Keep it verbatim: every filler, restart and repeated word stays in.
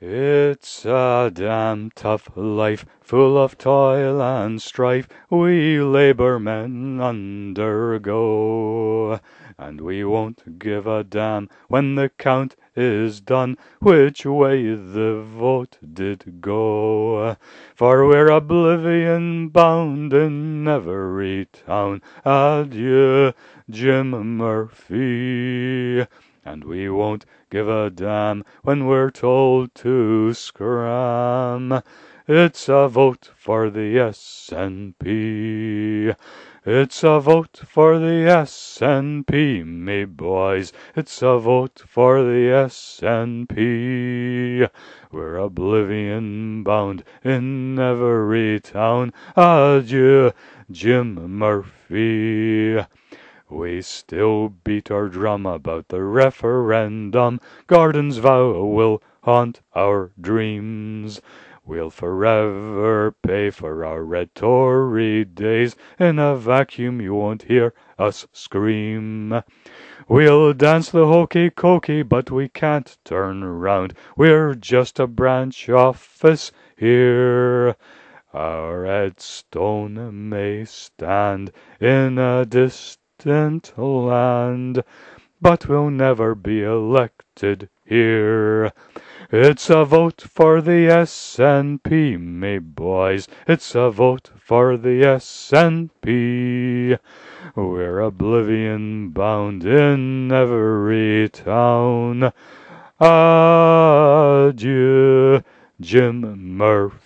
It's a damn tough life, full of toil and strife, we labour men undergo, and we won't give a damn when the count is done which way the vote did go. For we're oblivion bound in every town. Adieu, Jim Murphy. And we won't give a damn when we're told to scram. It's a vote for the S N P. It's a vote for the S N P, me boys. It's a vote for the S N P. We're oblivion bound in every town. Adieu, Jim Murphy. We still beat our drum about the referendum. Gordon's vow will haunt our dreams. We'll forever pay for our red Tory days. In a vacuum you won't hear us scream. We'll dance the hokey cokey, but we can't turn round. We're just a branch office here. Our headstone may stand in a distant land, but we'll never be elected here. It's a vote for the S N P, me boys. It's a vote for the S N P. We're oblivion bound in every town. Adieu, Jim Murphy.